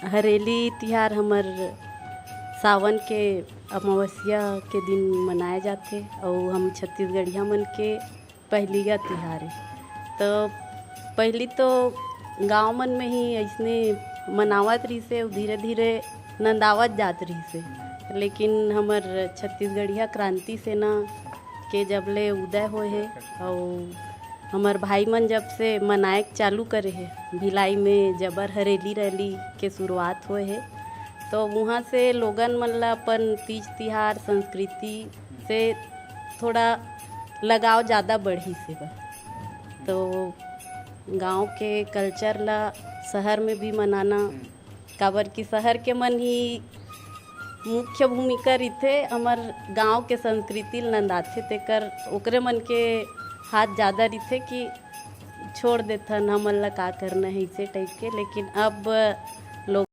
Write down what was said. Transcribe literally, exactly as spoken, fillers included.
हरेली तिहार हमर सावन के अमावस्या के दिन मनाए जाथे, अउ हम छत्तीसगढ़िया मन के पहिलिया तिहार हे। तो पहिली तो गांव मन में ही अइसने मनावत रहिसे, अउ धीरे-धीरे नंदावत जात रहिसे। लेकिन हमर छत्तीसगढ़िया क्रांति सेना के जब ले उदय होए हे, अउ हमर भाई मन जब से मनाए के चालू करे हे, भिलाई में जबर हरेली रैली के शुरुआत होए हे, तो उहाँ से लोगन मन ला अपन तीज तिहार, संस्कृति से थोड़ा लगाव ज़्यादा बढ़िस हे बर। तो गांव के culture ला शहर में भी मनाना, काबर कि शहर के मन ही मुख्य भूमिका रहिथे, हमर गांव के संस्कृति ल नंदाथे, तेकर ओकरे मन के हाथ ज़्यादा रहिथे कि छोड़ देथन, हमन ला का करना हे, इसे type के। लेकिन अब लोग